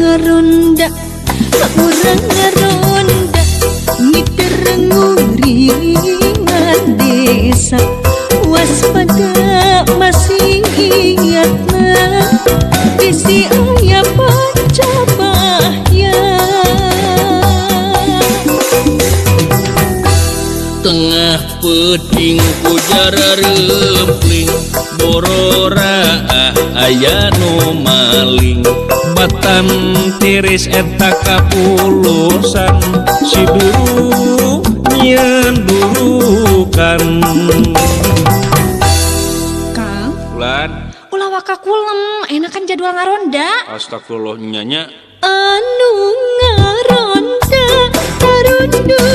Ngaronda, urang ngaronda, ngiter nguriringan desa. Waspada masing ingatna, bisi aya pancabahya. Tengah peuting ku jarareumpling, bororaah aya nu maling. Batan tiris eta kapulusan, si duru nyieun durukan. Kang. Ulan. Ulah waka kulem, enakan jadwal ngaronda. Astagfirullah, nya nya. Anu ngaronda tarundul.